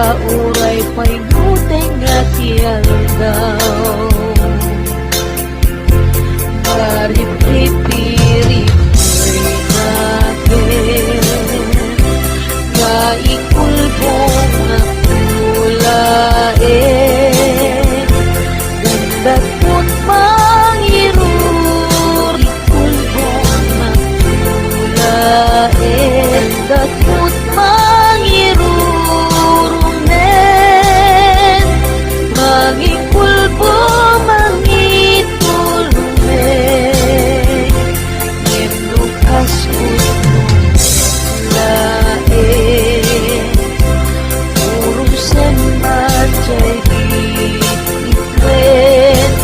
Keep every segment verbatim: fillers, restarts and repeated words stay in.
Uray pay nuteng nga ti aldaw, maripripirit naken nga ikulbong a pulaen. Dapot mangirurong ikulbong a pulaen, dapot mangirurong nen, mangikulbong, mangitulong nen. Ngem no kas kuno laeng, urusen man jay di ituen,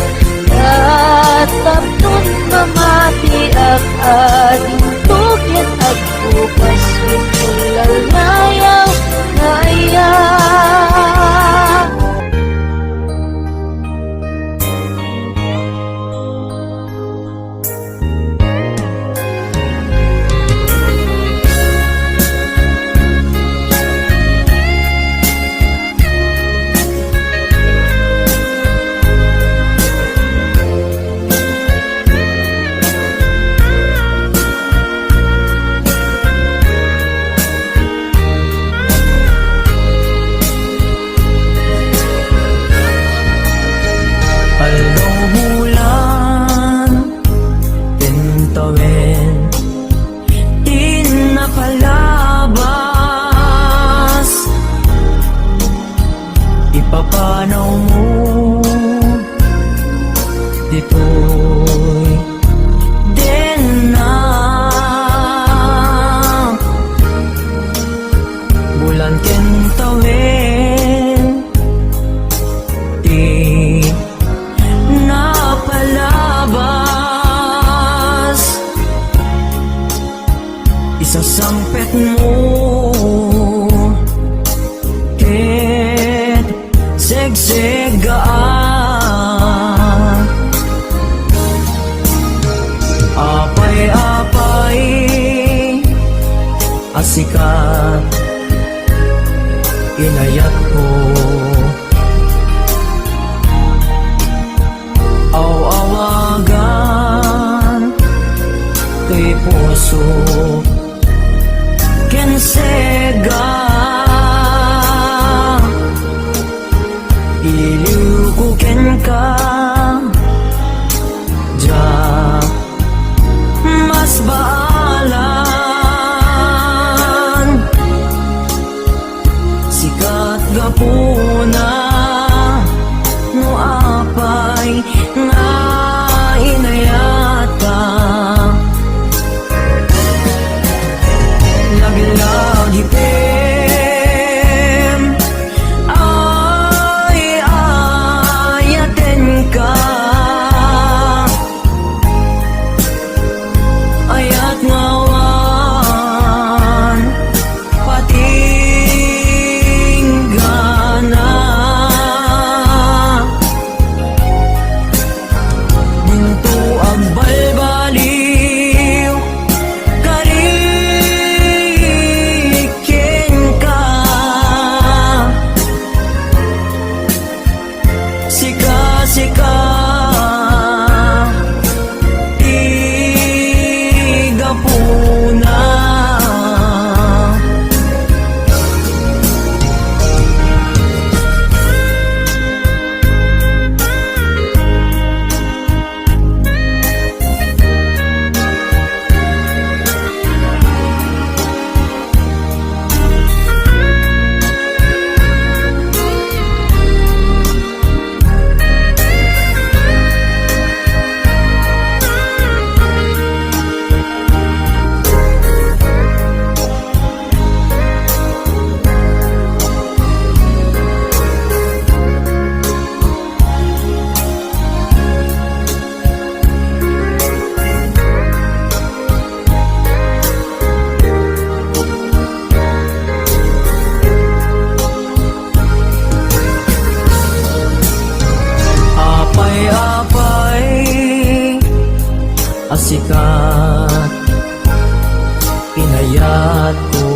ta tapnon mamatiak, adinto ket agbukas iti lalnayaw nga ayat. Aldaw, bulan, ken tawen ti napalabas, ipapanawmo ditoy dennak. Bulan ken tawen ti napalabas, isasangpetmo ket segsegaak. Apay, apay a sikat, inayatko. Aw-awagan ti puso ken sega. Iliwko kenka, diak masbaalan. Sikat gapuna no apay nga inayatka. Laglagipem ay ayatenka. Ayat nga awan patinggana. Dinto agbalbaliw kari kenka. Sika, sika ti gapuna. Apay, apay a sikat, inayatko.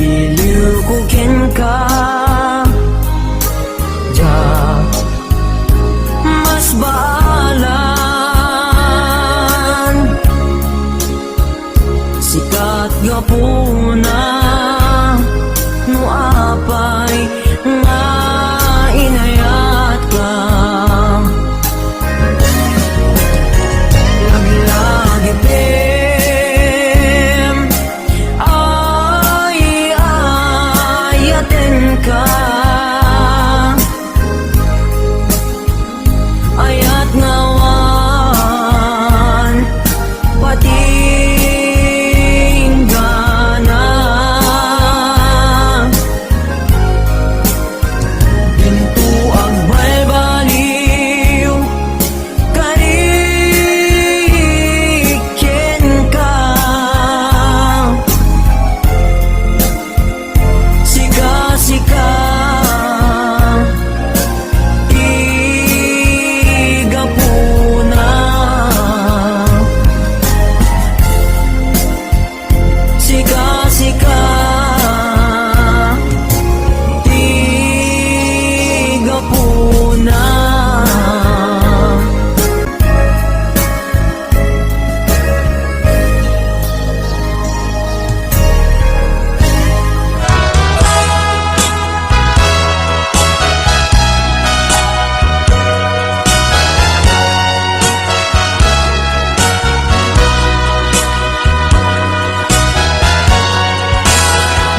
Iliwko kenka, diak masbaalan. Sika ti gapuna no apay nga inayatka. Laglagipem, ay-ayatenka. Ayat nga awan patinggana. Dinto agbalbaliw, kari kenka. Sika, sika ti gapuna. Sika, sika ti gapuna.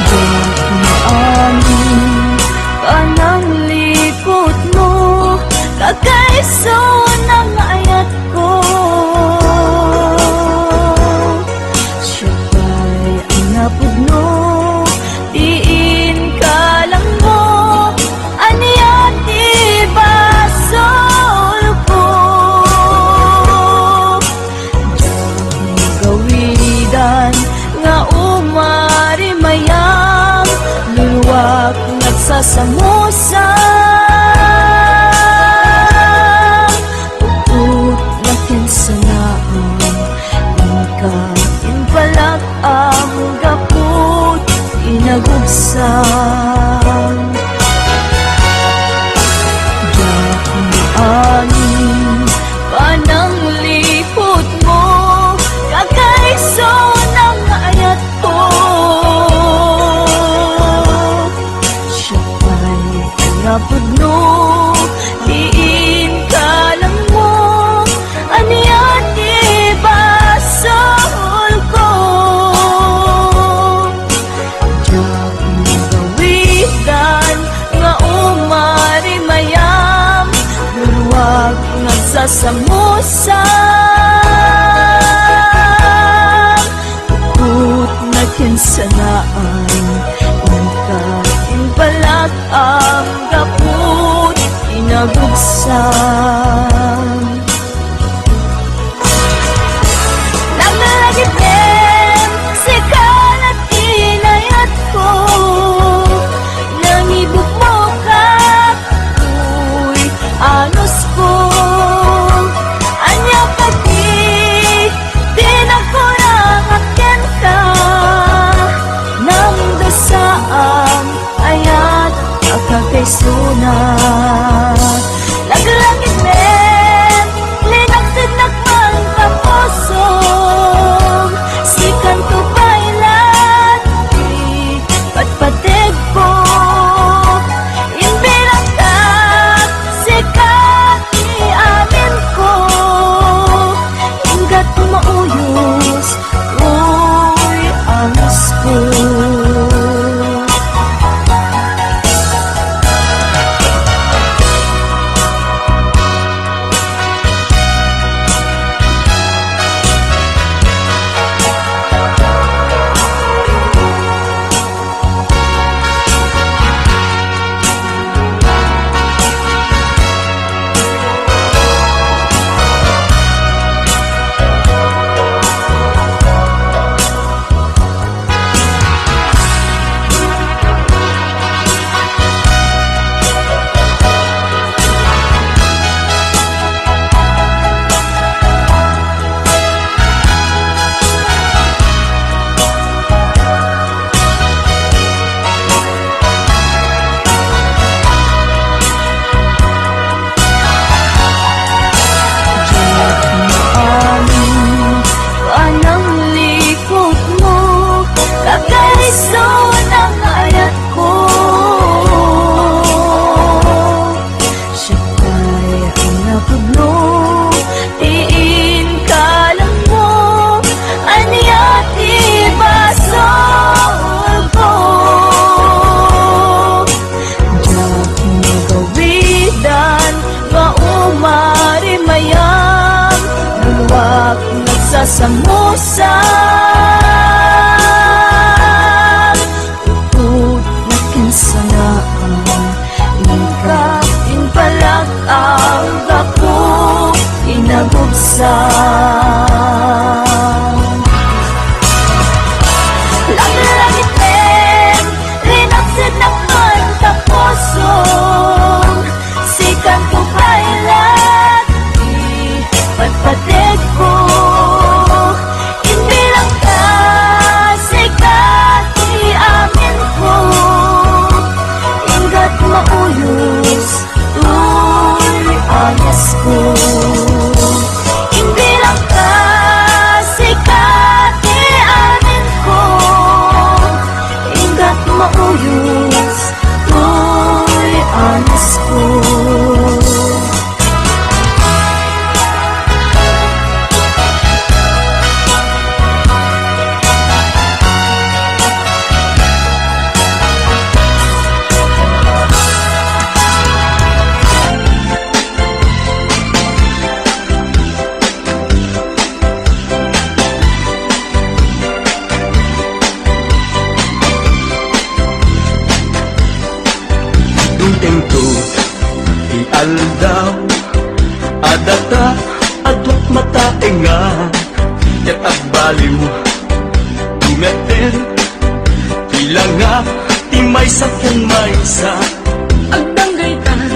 Diak maamin panangliputmo, kakaisunang ayatko. Siak pay a napudno ti inkalangmo, ania ti basolko? Diak magawidan nga umarimayam, luluak nga agsasamusam. Upot nakinsanaam, inka impalak-am gapu ti nagubsam. Diak maamin panangliputmo, kakaisunang ayatko. Siak pay a napudno ti inkalangmo, ania ti basolko? Diak magawidan nga umarimayam, luluak nga agsasamusam. Upot nakinsanaam, inka impalak-am gapu ti nagubsam. Laglagipem, sika la ti inayatko, nangibukbukak toy anusko. Ania pay ti nagkurangak kenka, nang dusaam ayat a kakaisuna. Laglagipem, linagsednak man ka pusom, sikanto pay la ti patpategko. Imbilangtak, sika ti aminko, inggat mauyos, uy, anusko. Inton ti aldaw, adda ta aduat mataengan, ket agbaliw, dumetten ti langa ti maysa ken maysa. Agdanggaytan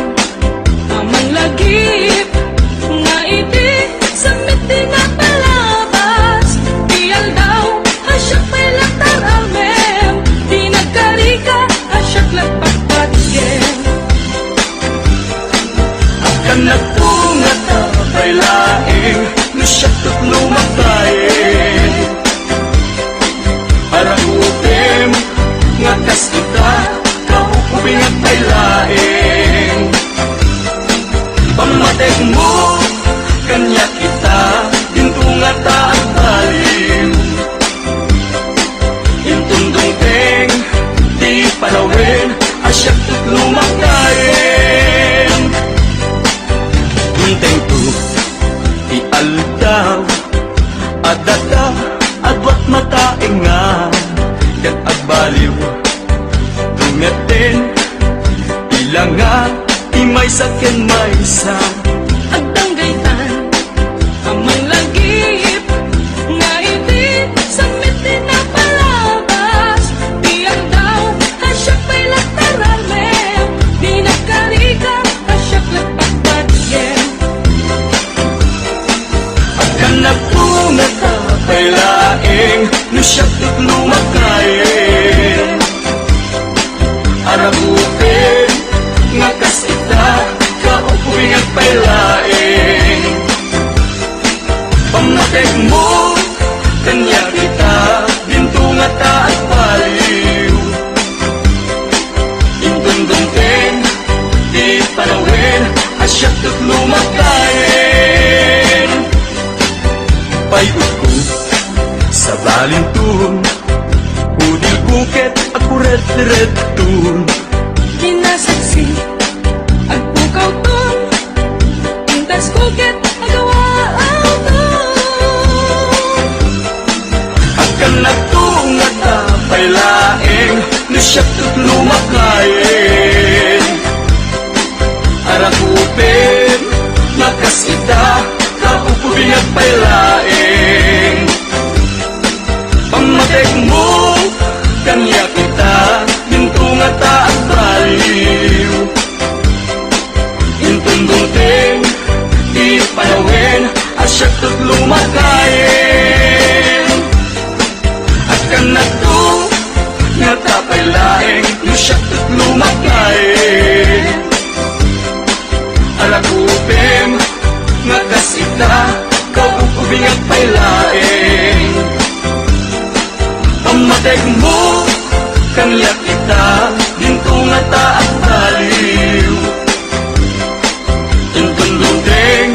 a manglagip nga idi sammit ti napalabas ti aldaw, a siak pay la taramem, ti nagkarika a siak la patpatgem. Agkannak nga ta pay laeng no siak ket lumakayen. Arakupem nga kas ita, kaukubingak pay laeng. Pammatekmo kaniak ita, dinto ngata agbaliw. Inton dumteng ti panawen a siak ket lumakayen. Dumtengto ti aldaw, adda ta aduat mataengan, ket agbaliw, dumetten ti langa ti maysa ken maysa. Agdanggaytan a manglagip nga idi sammit ti napalabas ti aldaw, a siak pay la taramem, ti nagkarika a siak la patpatgem. Agkannak nga ta pay laeng no siak ket lumakayen. Arakupem nga kas ita, kaukubingak pay laeng. Pammatekmo kaniak ita, dinto ngata agbaliw. Inton dumteng ti panawen a siak ket lumakayen. Payutko sa balinton, udil buket a kuret-kuretton. Kinasaksi, agpukawton, intasko ket agawaawton. Agkannak nga ta pay laeng no siak ket lumakayen. Arakupem nga kas ita, kaukubingak pay laeng. Pammatekmo kaniak ita, dinto ngata agbaliw. Inton dumteng ti panawen a siak ket lumakayen. Agkannak nga ta pay laeng no siak ket lumakayen. Arakupem nga kas ita, kaukubingak pay laeng. Pammatekmo kaniak ita, dinto ngata agbaliw. Inton dumteng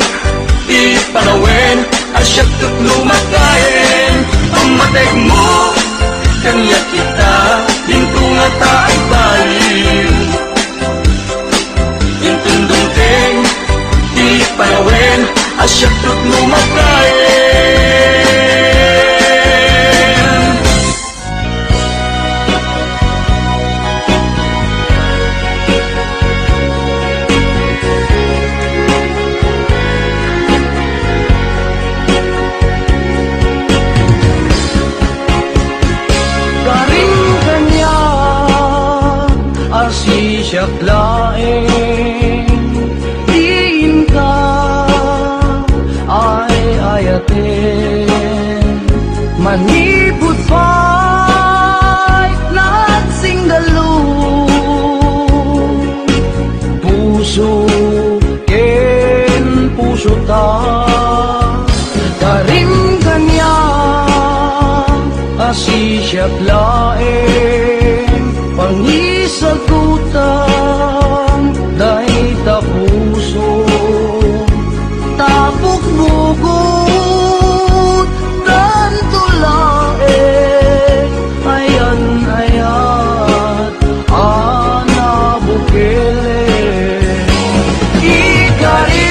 ti panawen a siak ket lumakayen. Pammatekmo kaniak ita, dinto ngata agbaliw. Inton dumteng ti panawen a siak ket lumakayen. Karin kaniak a sisiak laeng ti inka ay-ayaten. Manipud pay nagsinggalu, puso ken pusota. Karin kaniak a sisiak laeng pangisagutam dayta puso. Tapok bukod tanto laeng ayan-ayat a nabukelen. Ikarik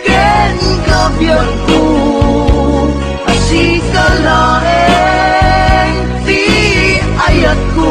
ken kabiagko, a sika laeng ti ayatko.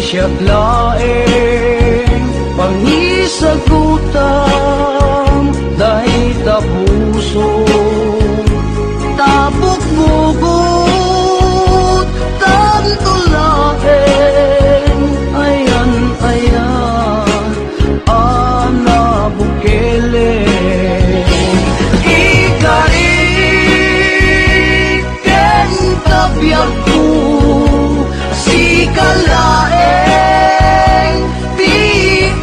Siak laeng pangisagutam dayta puso. Tapok bugot tanto laeng ayan-ayan a nabukelen. Ikari ken kabiagko, sika laeng ti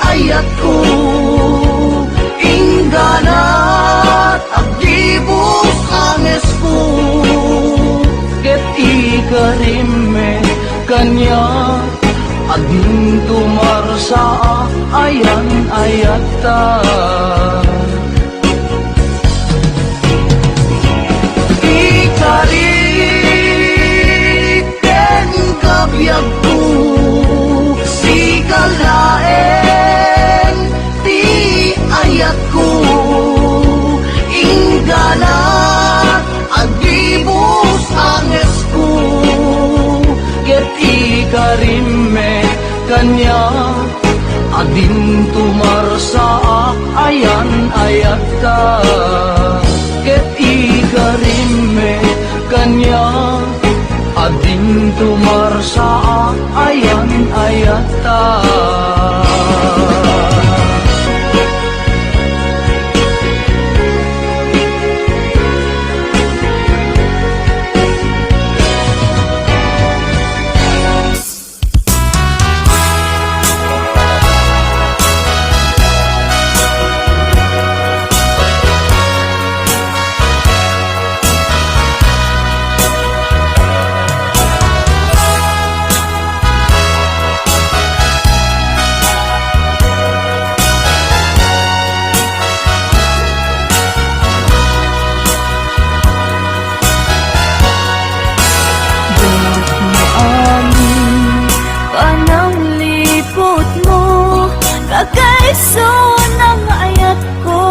ayatko. Ingganat agdibus angesko, ket ikarimmi kaniak. Adinto marsaak ayan-ayatta. Ikari ken kabiagko, sika laeng ti ayatko. Ingganat agdibus angesko, ket ikarimmi kaniak. Adinto marsaak ayan-ayatta, ket ikarimmi kaniak. Adinto marsaak ayan-ayatta. Diak maamin panangliputmo, kakaisuna nga ayatko.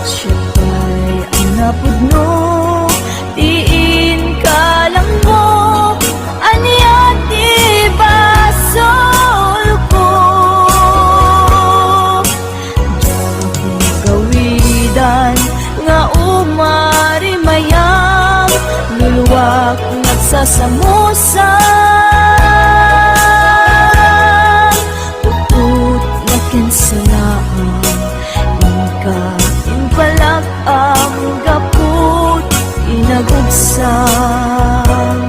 Siak pay a napudno ti inkalangmo, ania ti basolko? Diak magawidan nga umarimayam, luluak nga agsasamusan. Putpot nga kinsanaan, inka impalag-am gapu ti inagubsam.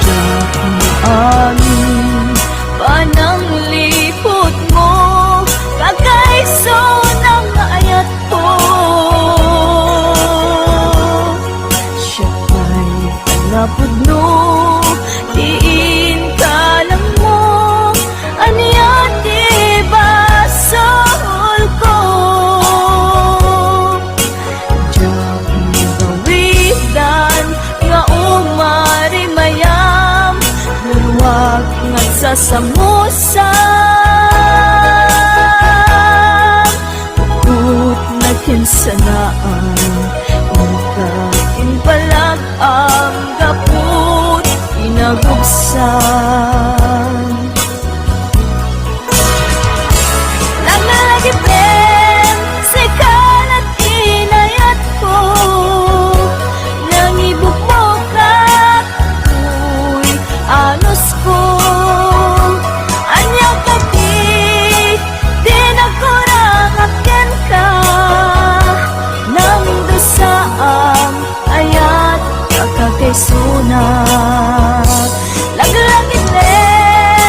Diak maamin panangliputmo, kakaisuna nga ayatko. Siak pay a napudno ti inkalangmo, ania ti basolko? Diak magawidan nga umarimayam, luluak nga agsasamusan. Putpot nga kinsanaan, inka impalag-am gapu ti inagubsam. Laglagipen, sika la ti inayatko, nangibukbukak toy anusko. Ania kadi ti nagkurangak kenka? Nangdusaam, ayat a kakaisunak. Laglagipen,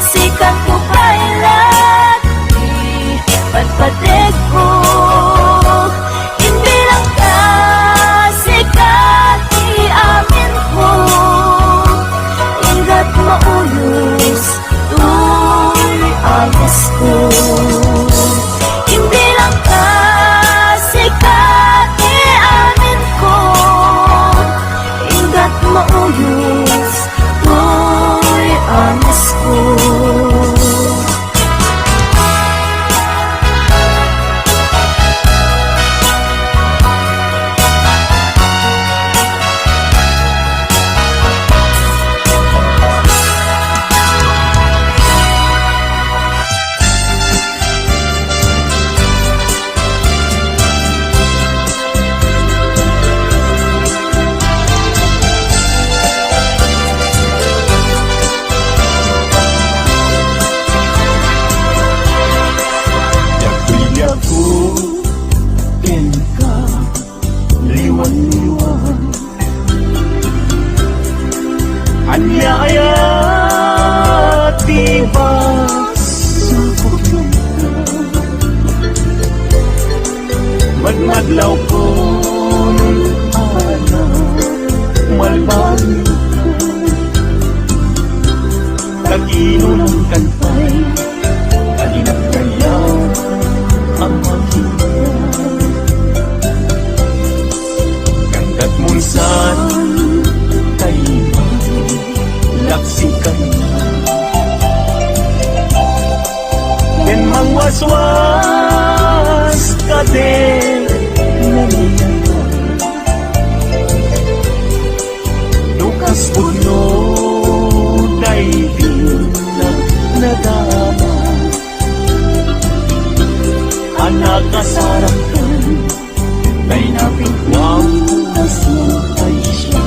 Sika ti pay laeng ti patpategko. Imbilang ta sika ti aminko. Inggat mauyos toy amesko. Imbilang ta sika ti aminko. Inggat mauyos toy amesko. Dagtoy ti Apo kenka, liwan-liwan. Ania aya ti basol kenka? Madmadlawkon, anak, malbaliwka. Kakinunam kan pay a di nagkayat a makita. Kandat mo san kay laksikan. Ken mangwaswas ka ken nanian. No kas pudno daydi nadama a nakasarangkan, nay napigwam a sumpay siya.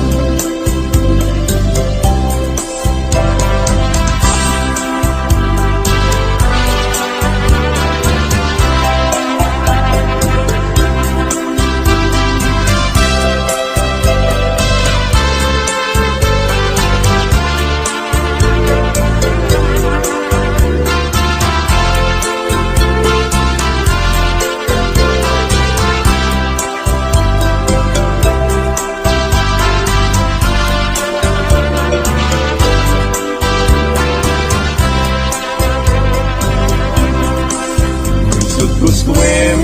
Sutkus wen,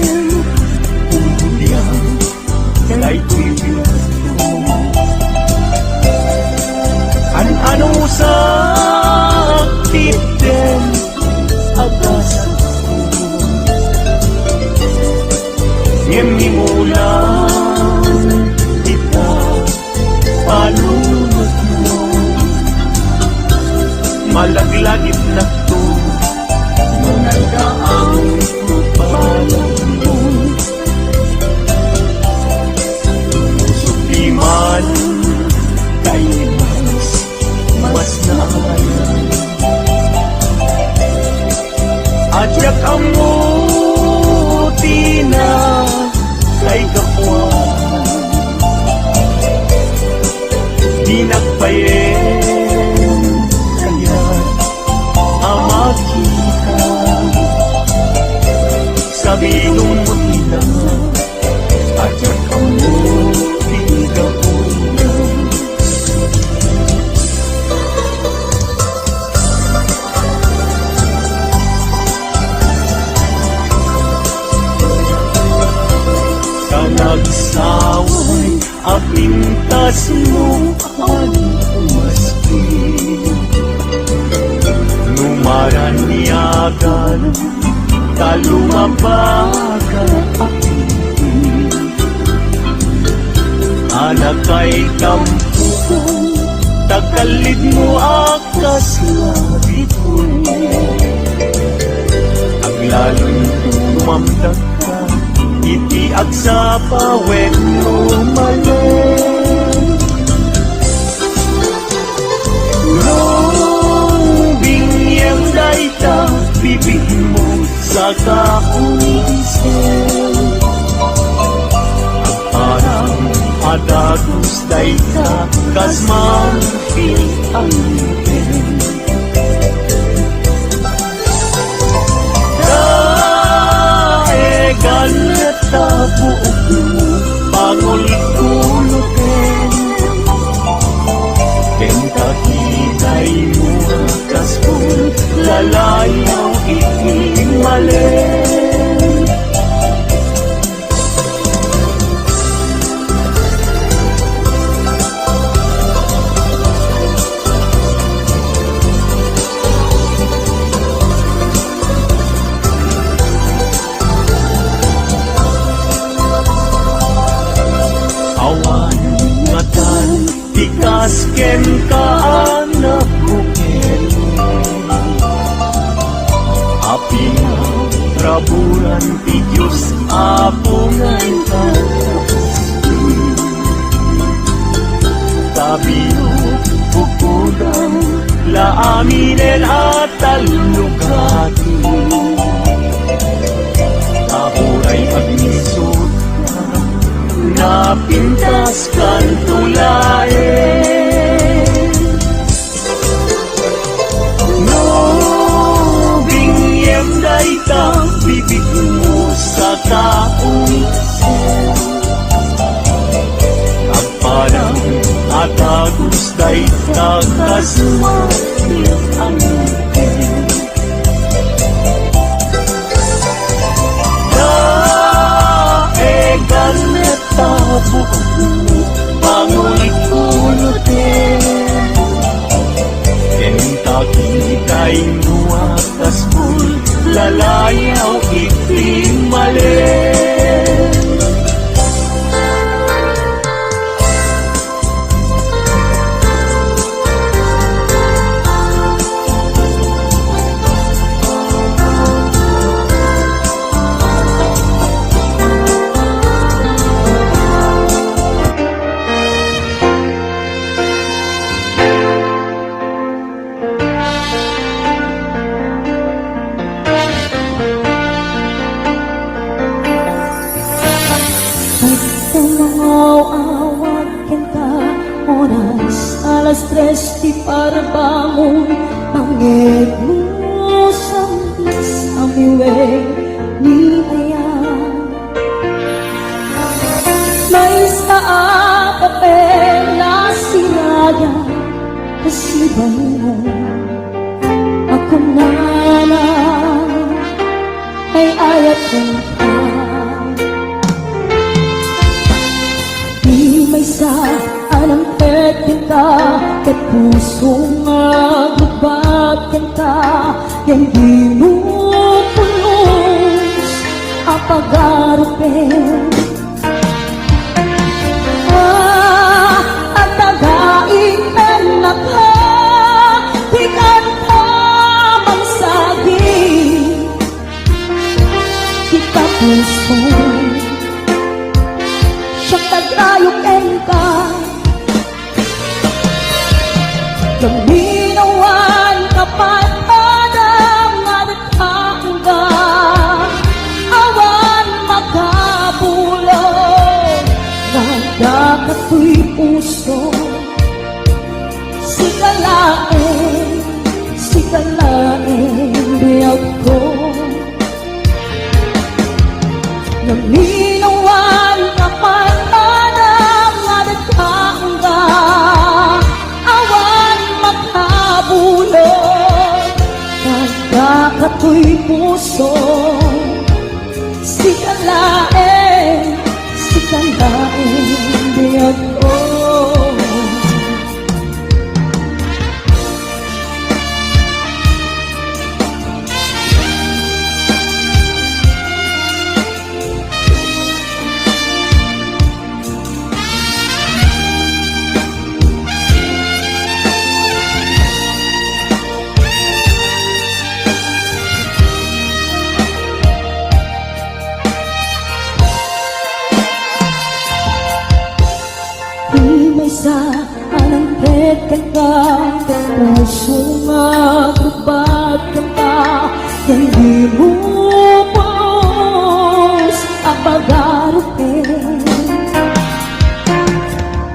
umbudian, daytoy biagko. An-anusak ti dem a gasatko. Ngem ni mulan dita palunotmo. Malaglagipnakto no naldaang palunotmo. Pusok di man kaimas, mas naayan. Diak ammo ti nakaigapuan. Dinak payen kayat a makita. Sabiton mo ti langit. Diak ammo ti gapuna. Ta nagsaway a pintasmo a maski no maraniagan ta lumabaka a pinti. Anakay kampuko, ta kallidmo a kasla ditoy. Aglalon tumamdakka iti agsapa wenno malem. No biniem dayta bibigmo, saka umiisem. Agparang a dagus dayta kas mangpil-angpel. Annetta buokmo, pangulikuloten. Ken takitaymo a kasbul, lalayaw iti malem. Awan ngatan ti kas kenka, anakko, ken a pinaraburan ti Dios, Apo, nga inkas. Tabi no kukudan la aminen a tallokato. Apuray agnisut, napintas kanto laeng. No biniem dayta bibigmo sa taong agpadang a dagus dayta kas mati a ngipin. Daegan met ta buokmo, pangulikuloten. Ken takitaymo a kasbul, lalayaw iti malem. Pagkamangaw-awag kenka, oras alas tres ti parbangon, pangngegmo, sambit, samiweng ni ayan. Maysa a papel a siraya, kasibangon a kunana, ay-ayatenka. Ti maysa a nangted kenka, ket puso nga agrubbat kenka, ken di mo pulos a pagarupen. Ah, adda gain ken naka, di kanta mangsagi. Kita puso, siak tagrayo kenka. Naminawan ka pay, padam nga dagta angga, awan makabulong. Nagdakatoy puso, sika laeng, sika laeng, biagko. Naminawan ka pay, padam nga dagta angga, awan makabulong. Nagdakatoy puso, sika laeng, sika laeng, biagko. Ti maysa a nangted kenka, ket puso nga agrubbat kenka, ken di mo pulos a pagarupen.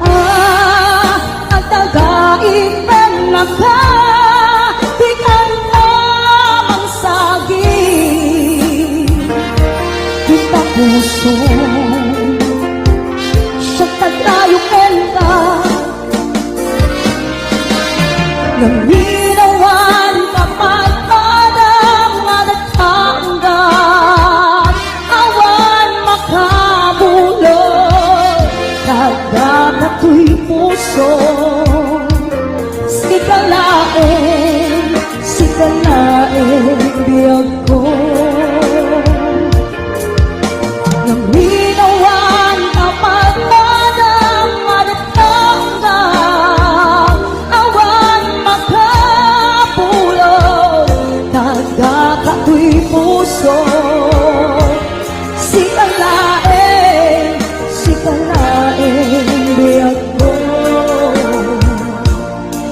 Ah, agtagaipennaka, di kanta mangsagi. Kita Ngem awan kapadpadam nga datanggan, awan makabulong, tagdakatoy puso. Sika laeng, sika laeng biagko. Ngem awan kapadpadam nga datanggan, awan makabulong, tagdakatoy puso. Sika laeng, sika laeng biagko.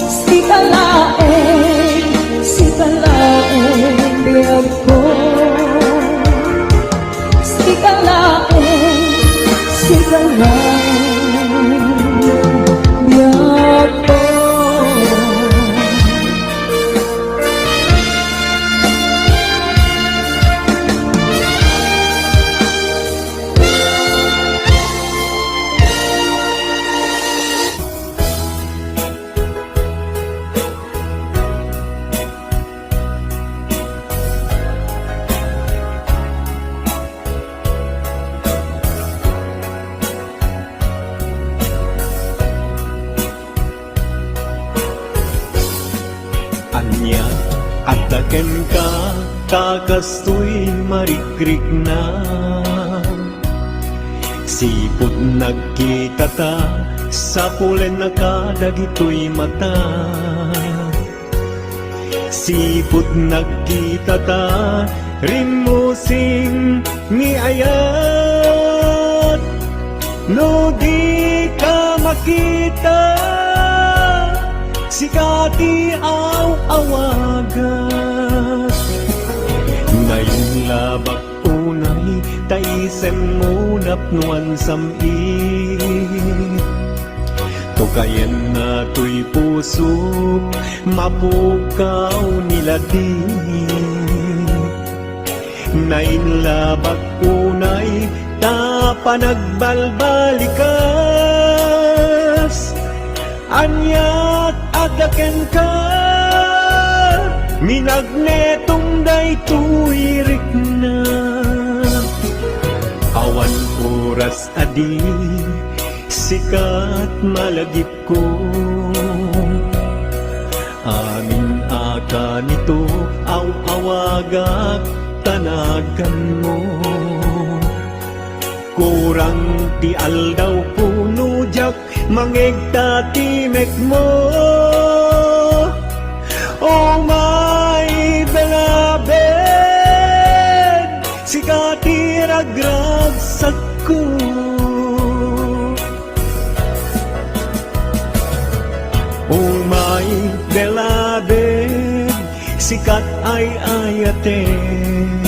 Sika laeng, sika laeng biagko. Sika laeng, sika laeng biagko. Ania, adda kenka ta kastoy marikrikna? Sipud nagkitata, sapulennaka dagitoy mata. Sipud nagkitata, rimmusing ni ayat. No dika makita, sika ti aw-awagak. Nainlabak unay ta isemmo napnoan sam-it. Tukayenna toy pusok, mapukaw ni ladi. Nainlabak unay ta panagbalbalikas. Aniat adda kenka, minagnetom daytoy rikna. Awan oras a di sikat malagipko. Amin a kanito, aw-awagak, tanaganmo. Kurang ti aldawko no diak mangegta ti mekmo. Oh my beloved, sika ti ragragsakko. Oh my beloved, sikat ay ayatek.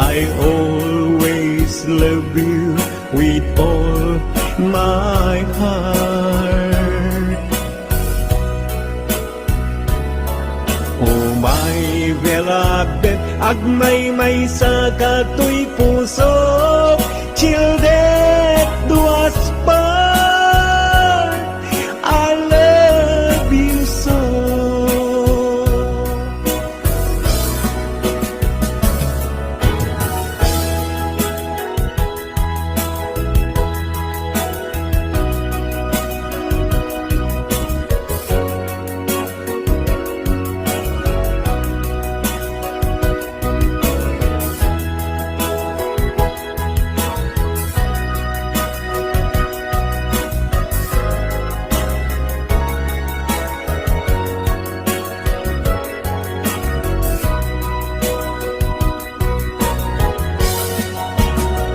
I always love you with all my heart. Oh my beloved, agmaymaysa ka toy puso, till death do us part. I love you so.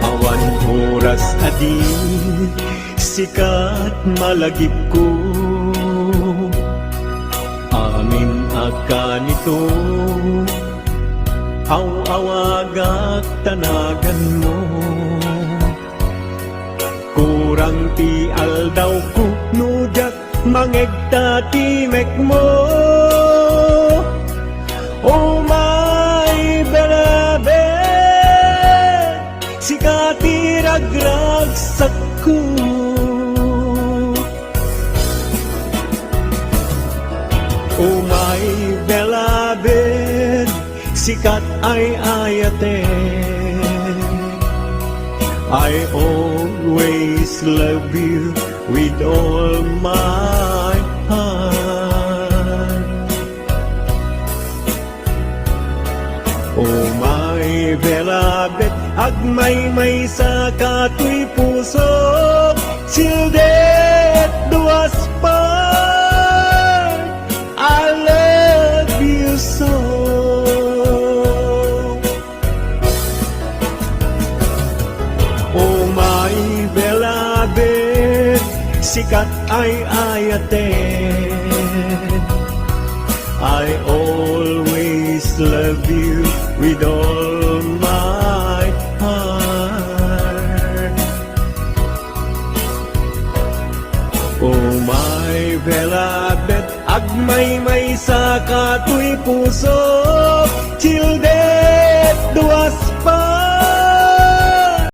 Awan oras a di sikat malagipko. Amin a kanito, aw-awagak tanaganmo. Kurang ti aldawko no diak mangegta ti mekmo. Oh my beloved, sika ti ragragsakko. Sikat ay ayatek. I always love you with all my heart. Oh my beloved, agmaymaysa ka toy pusok, till death do us part. I love you so. Oh my beloved, sikat ay ayatek. I always love you with all my heart. Oh my beloved, agmaymaysa ka toy pusok, till death do us